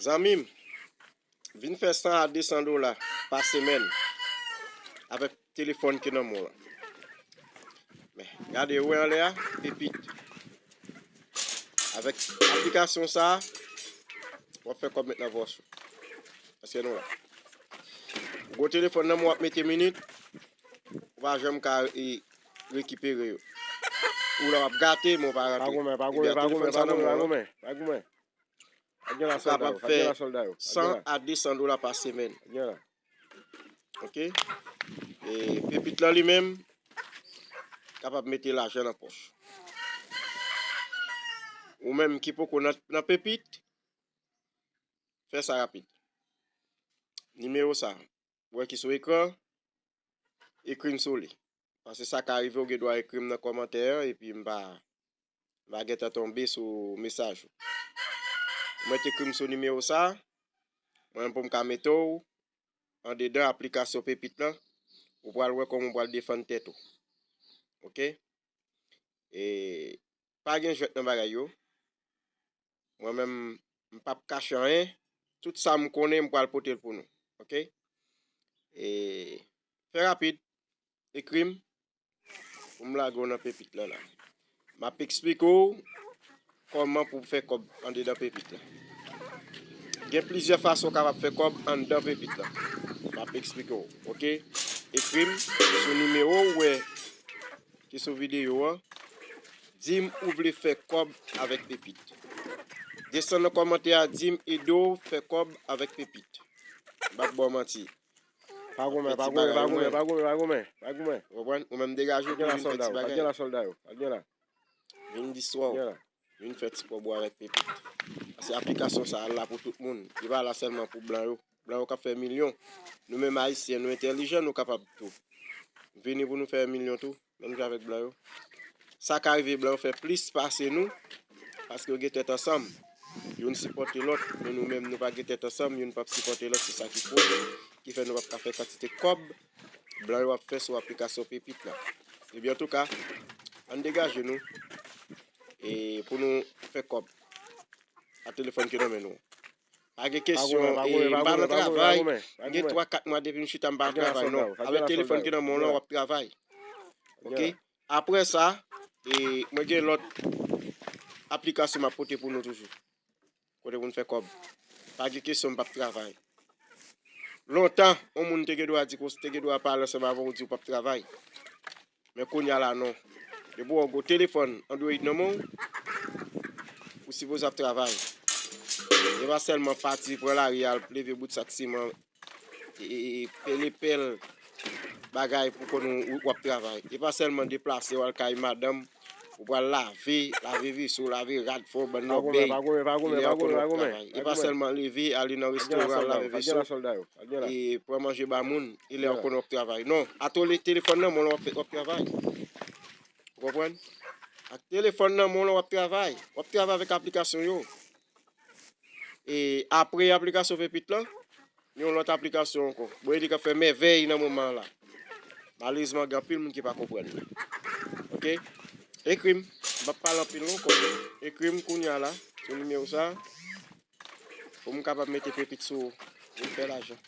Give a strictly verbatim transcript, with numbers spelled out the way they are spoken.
Zanmi m, vin fè san a de san dola pa semèn avèk telefòn ki nan men w lan. Men, gade, ou wè anlè a, Pepit. Avèk aplikasyon sa a, w ap fè kòb met nan pòch ou. Èske nou la? Ou gon telefòn nan men w, w ap mete minit, ou pa janm ka e, rekipere yo. Ou la w ap gate, men w pa rantre. Pa goumen, pa goumen, pa goumen, pa goumen, pa goumen. Ou kapab fè san a de san dola pa semèn. Ok? E Pepit lan li menm kapab mete lajan nan pòch. Ou menm ki poko nan, nan Pepit, fè sa rapid. Nimewo sa, ou wè ki sou ekran, ekri m sou li. Paske sa ka rive, ou gen dwa ekri m nan kòmantè an, epi m pa, m pa gentan tonbe sou mesaj ou. Ou mèt ekri m sou nimewo sa, mwen menm pou m ka mete w andedan aplikasyon Pepit lan, ou pral wè kòman ou pral defann tèt ou. Ok? E pa gen jwèt nan bagay yo. Mwen menm, m p ap kache anyen. Tout sa m konnen, m pral pote l pou nou. Ok? E fè rapid, ekri m, pou m lage w nan Pepit lan la. M ap eksplike w kòman pou w fè kòb andedan Pepit lan. Gen plizyè fason w kapab fè kòb anndan Pepit lan. M ap eksplike w, ok? Ekri m sou nimewo ou wè ki sou videyo an. Di m ou vle fè kòb avèk Pepit. Desann nan kòmantè a, di m ede w fè kòb avèk Pepit. M p ap ba w manti. Pa goumen, pa goumen, pa goumen, pa goumen, pa goumen, pa goumen. Ou konprann? Ou menm degaje w pou vin fè ti bagay. Vin di swa w. Vin fè ti kòb ou avèk Pepit. Paske aplikasyon sa a la pou tout moun. Li pa la sèlman pou blan yo. Blan yo k ap fè milyon. Nou menm Ayisyen, nou entèlijan, nou kapab tou. Vini pou nou fè milyon tou, menm jan avèk blan yo. Sa ka rive blan yo fè plis pase nou, paske yo gen tèt ansanm. Youn sipòte lòt, men nou menm nou pa gen tèt ansanm, youn p ap sipòte lòt, se sa ki koz, ki fè nou p ap ka fè kantite kòb blan yo ap fè sou aplikasyon Pepit la. Ebyen, antouka, ann degaje nou, e pou nou fè kòb ak telefòn ki nan men nou. Pa gen kesyon, e, m pa nan travay, m gen twa kat mwa depi m chita, m pa nan travay, non. Avèk telefòn ki nan men w lan, w ap travay. Ok? Apre sa, e, mwen gen lòt aplikasyon m ap pote pou nou toujou. Kote pou n fè kòb. Pa gen kesyon, m p ap travay. Lontan, yon moun te gen dwa di konsa, te gen dwa pale ansanm avè w, di w p ap travay. Men kounye a la, non. Depi w wè w gon telefòn Android nan men w, ou sipoze ap travay. E pa sèlman pati, pran lari, al leve bout sak siman, e, e, e, pele pèl bagay pou konn ou, ou ap travay. E pa sèlman deplase w al kay madanm, ou pral lave, lave veso, lave rad, fè yon bann lòbèy. E lè a w konn w ap travay. E pa sèlman leve, ale nan restoran, al lave veso, e pran manje ba moun, e lè a w konn w ap travay. Non, atòl telefòn nan men w lan w ap fè, w ap travay. Ou konprann? Ak telefòn nan men w lan w ap travay. W ap travay avèk aplikasyon yo. E apre aplikasyon Pepit lan, gen yon lòt aplikasyon ankò. Bon, e li k ap fè mèvèy nan moman an la. Malerezman, gen anpil moun ki pa konprann li. Ok? Ekri m. M p ap pale anpil non ankò. Ekri m kounye a la, sou nimewo sa, pou m kapab mete Pepit sou ou, pou m fè lajan.